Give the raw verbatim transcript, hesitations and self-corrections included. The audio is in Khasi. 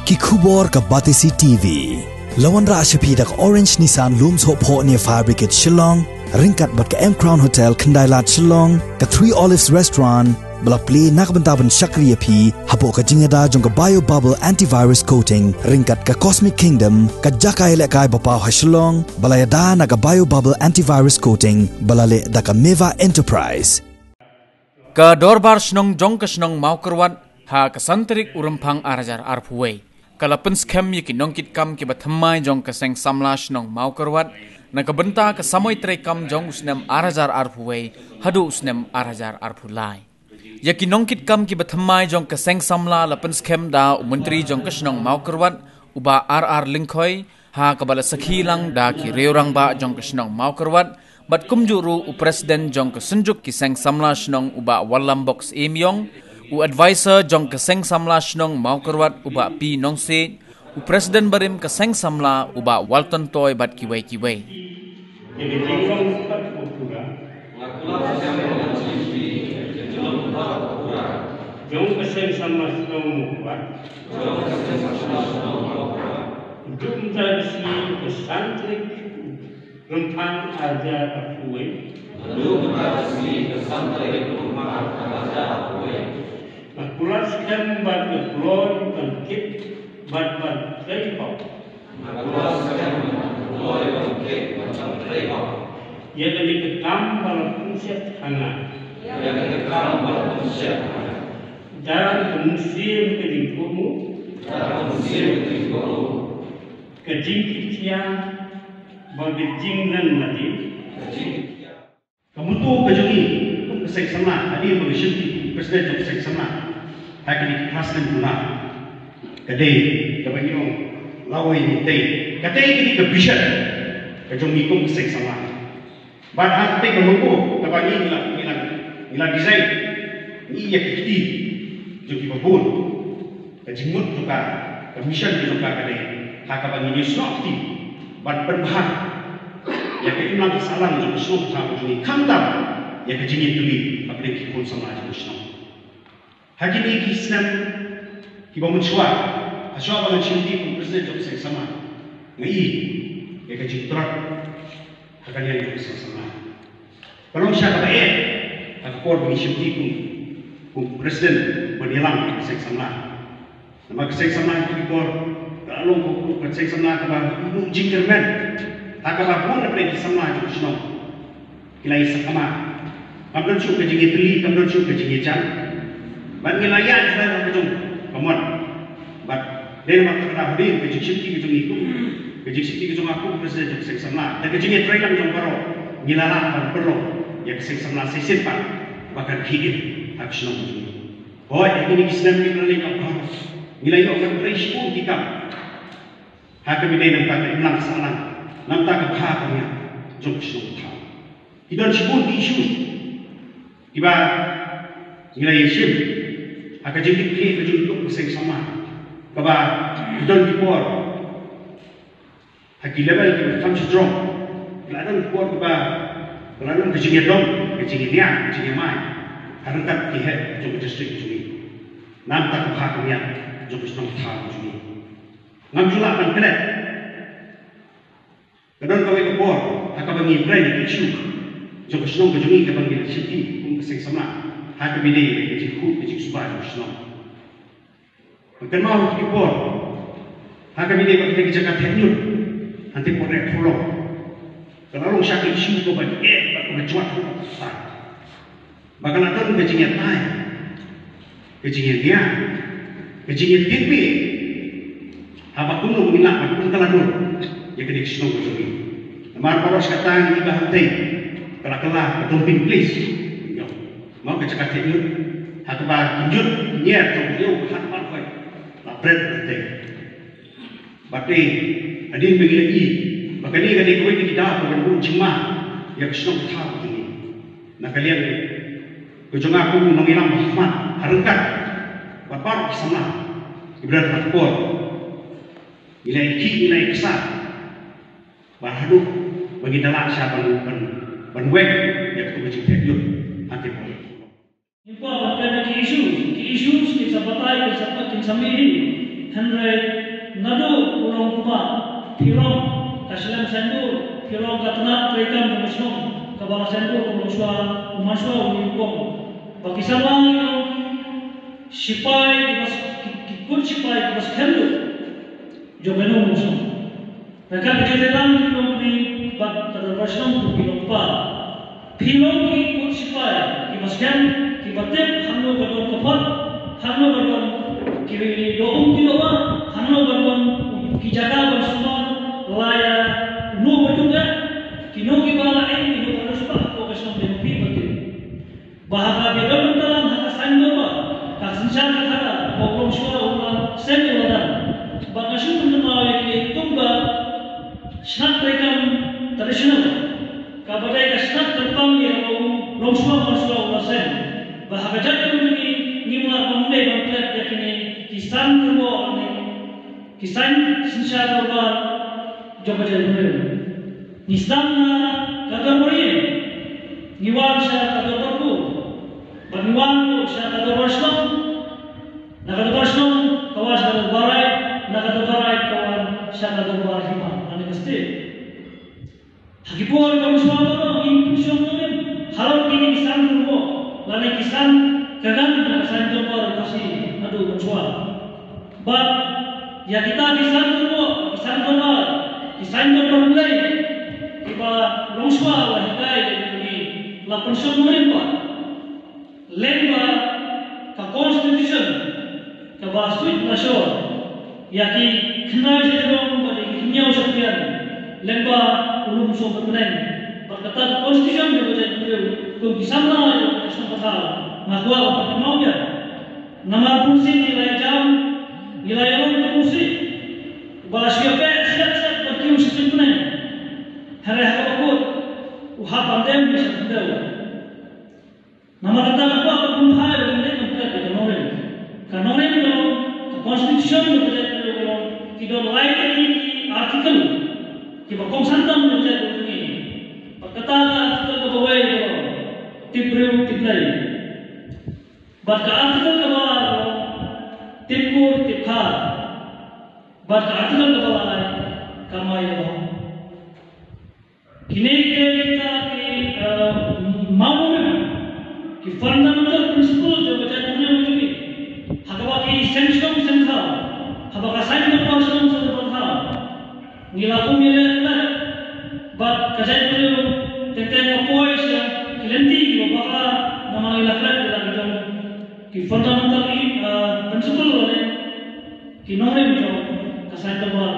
Ki khubor ka Batesi T V. La wanrah sha phi da ka Orange Nissan Lum Sohphoh near Fire Brigade Shillong, ryngkat bad ka M Crown Hotel Khyndai Lad Shillong, ka Three Olives Restaurant, ba la plie na ka bynta ban shakri ïa phi hapoh ka jingïada jong ka Bio Bubble Antivirus Coating ryngkat ka Cosmic Kingdom, ka jaka ïalehkai ba paw ha Shillong, ba la ïada na ka Bio Bubble Antivirus Coating ba la leh da ka Meva Enterprise. Ka Dorbar Shnong jong ka Shnong Mawkyrwat ha ka san tarik u Rymphang ar hajar arphew wei ka la pynskhem ïa ki nongkitkam kiba thymmai jong ka Seng Samla Shnong Mawkyrwat na ka bynta ka samoi treikam jong u snem ar hajar arphew wei haduh u snem ar hajar arphew lai. Ïa ki nongkitkam kiba thymmai jong ka Seng Samla la pynskhem da u Myntri jong ka Shnong Mawkyrwat, u Bah R R Lyngkhoi, ha kaba la sakhi lang da ki riew rangbah jong ka Shnong Mawkyrwat, bad kumjuh ruh u President jong ka Synjuk ki Seng Samla Shnong, u Bah Wallam Box Emiong, u Advisor jong ka Seng Samla Shnong Mawkyrwat, u Bah P Nongsiej, u President barim ka Seng Samla, u Bah Walton Toi, bad kiwei kiwei. Jong ka Seng Samla Shnong Mawkyrwat. Jong ka Seng Samla Shnong Mawkyrwat. Jong ka Seng Samla Shnong Mawkyrwat. Jong ka Seng Samla Shnong Mawkyrwat. Rymphang ar hajar arphew wei. Naduh mynta ka sngi ka san tarik u Rymphang ar hajar arphew wei. Nga kular skhem bad nga kloi ban kit bad ban trei hok. Nga kular skhem bad nga kloi ban kit bad ban trei hok. Ïa kane ka kam ba la pynshai ha nga. Ïa kane ka kam ba la pynshai ha nga. Da ka mynsiem ka jingkohnguh. Da ka mynsiem ka jingkohnguh. Ka jingkitkhia bad ka jingnang nadien. Ka motto ka jong ngi kum ka Seng Samla, hadien ba nga shim ki kum President jong ka Seng Samla ha kine ki phra snem duna, ka dei kaba ngi ong lawei ngi tei. Ka dei kane ka vision ka jong ngi kum ka Seng Samla. Bad ha kata ka logo kaba ngi la, ngi la, ngi la design, ngi ïa ka kti jong kiba bun. Ka jingmut jong ka, ka mission jong ka ka dei ha kaba ngin ïasnoh kti ban pynbha ïa ka imlang ka sahlang jong ka shnong ka thaw jong ngi, khamtam ïa ka jingïatylli hapdeng ki khun samla jong ka shnong. Ha kine ki snem kiba mynshuwa, ha shuwa ba ngan shim kti kum President jong ka Seng Samla, nga i ïa ka jingtrot ha ka liang jong ka Seng Samla. Ka long sha kaba eh ha ka por ba ngi shim kti kum, kum President ban ïalam ïa ka Seng Samla. Namar ka Seng Samla ha kine ki por ka la long kum ka Seng Samla kaba ïoh jingkyrmen ha kaba bun na pdeng ki samla jong ka shnong ki la ïa sakma. Kam don shuh ka jingïatylli, kam don shuh ka jingïajan. Bad ngi la ïaid shuwa ka jong ka mon. Bad dei namar kata ka daw hadien ka jingshim kti ka jong ngi kum, ka jingshim kti ka jong nga kum President jong ka Seng Samla, da ka jingïatreilang jong baroh, ngi la lah ban pynlong ïa ka Seng Samla shisien pat ba kan khih im ha ka shnong ka jong ngi. Hooid, ha kine ki snem ngi la leit noh baroh, ngi la ïoh ban trei shibun ki kam ha kaba ïadei na ka imlang sahlang, na ka bha ka miat jong ka shnong ka thaw. Ki don shibun ki issue kiba ngi la ïashim ha ka jingkitkhlieh ka jong ngi kum ka Seng Samla, kaba ki don ki por ha ki level kiba kham shajrong, ki la don ki por kiba, ki la don ka jingïadom, ka jingïania, ka jingïamai ha ryngkat ki heh jong ka district ka jong ngi, na ka bha ka miat jong ka shnong ka thaw ka jong ngi. Ngam ju lah ban klet. Ka don kawei ka por ha kaba ngi pynlong ka issue jong ka shnong ka jong ngi kaba ngi la shim kti kum ka Seng Samla ha kaba ïadei ka jingkhuid ka jingsuba jong ka shnong. Ban kynmaw ïa ki por ha kaba ïadei bad ka jaka thep ñiut hangtei por Ri Khawlong, ka la long sha ka issue kaba eh bad kaba jwat. Ba ka la don ka jingïatai, ka jingïania, ka jingïathied beit haba kumno ngin lah ban pynkylla dur ïa kane ka shnong ka jong ngi. Namar baroh shi katta ngi ïohi ba hangtei ka la kylla ka dumping place. Mo, ka jaka thep ñiut ha kaba ki ñiut ñier jong ka ïew ka hat markhoi la pret hangtei. Bad te hadien ba ngi la ïohi ba kane ka dei kawei na ki daw kaban buh jingma ïa ka shnong ka thaw ka jong ngi. Na ka liang ka jong nga kum u nongïalam ba khmat ha ryngkat bad baroh ki samla kiba don ha ka por, ngi la ïakhih, ngi la ïaksaid ba haduh ba ngin da lah sha ban, ban, ban weng ïa katu ka jingthep ñiut hangtei por. Ngi kwah ban kren ïa ki issue, ki issue ki sa batai, ki sa, ki sa mih hi. Hynrei naduh u long u kpa, phi long ka shlem saiñdur, phi long ka tnat treikam jong ka shnong kaba la saiñdur u longshuwa, u mansuwa, u nyngkong. Ba ki samla ki long ki sipai kiba s-, ki, ki kut sipai kiba skhem jong kano kano ka shnong. Te ka jingïatreilang jong phi bad ka dorbar shnong, phi long kpa. Phi long ki kut sipai kiba skhem, kiba tip hangno ka don ka phot, hangno ka don ki doh um ki doh bah, hangno ka don ki jaka ban sumar, la ïa uno ba jong ka, kino kiba la aim, kino ba la sumar, ko ka shnong, phi ba tip. Ba ha kaba ïadon bynta lang ha ka saiñdur ba ka synshar ka thara ba u longshuwa u la seng u la dan. Ba nga shu pynkynmaw ïa kine kum ka shnat treikam traditional, kaba dei ka shnat kyrpang ïa u longshuwa, longshuwa u la seng. Ba ha ka jaitbynriew jong ngi ngim lah ban dei ban klet ïa kine ki san kyrwoh ne ki san synshar dorbar jong ka jaitbynriew. Ngi sdang na ka dorbar ïing, ngi wan sha ka dorbar kur, bad ngi wan ruh sha ka dorbar shnong. Na ka dorbar shnong ka wan sha ka dorbar raid, na ka dorbar raid ka wan sha ka dorbar hima lane ka state. Ha ki por ka mynshuwa baroh ngi pynshong nongrim halor kine ki san kyrwoh lane ki san ka gan na ka saiñ dorbar Khasi naduh mynshuwa. Bad ïa kita ki san kyrwoh, ki san dorbar, ki saiñ dorbar Blei, kiba longshuwa la hikai ïa ngi, la pynshong nongrim pat lyngba ka constitution kaba suit la shor ïa ki khyndai sha jrong bad ïa ki hynñiew sha phian lyngba u lum sngewbha bneng. Bad kata ka constitution jong ka jaitbynriew, kum ki samla jong ka shnong ka thaw, nga kwah ban pynpaw ïa. Namar bun sien ngi la ïa jam, ngi la ïa long kum u siej uba la shu ïa beh shet shet bad kiew sha suiñ bneng. Hynrei ha kaba kut u hap ban dem ïa sha khyndew. Namar kata nga kwah ban pynpaw ïa ka nongrim, ka nongrim ka long, ka constitution ka long, ki don lai tylli ki article kiba kongsan tam ka jaitbynriew jong ngi. Bad kata ka article kaba wei ka long tip briew tip Blei. Bad ka article kaba ar ka long tip kur tip kha. Bad ka article kaba lai ka mai ka long. Kine ki dei kita ki, eh, mawlum, ki fundamental principle jong ka jaitbynriew jong ngi. Ha kaba ki seng shnong seng thaw, haba ka saiñ dorbar shnong saiñ dorbar thaw, ngi la kum ïaleh leh bad ka jaitbynriew, teng teng ka poi sha ki lynti kiba bakla, namar ngi la klet ïa la ki jong ki fundamental, eh, principle lane ki nongrim jong ka saiñ dorbar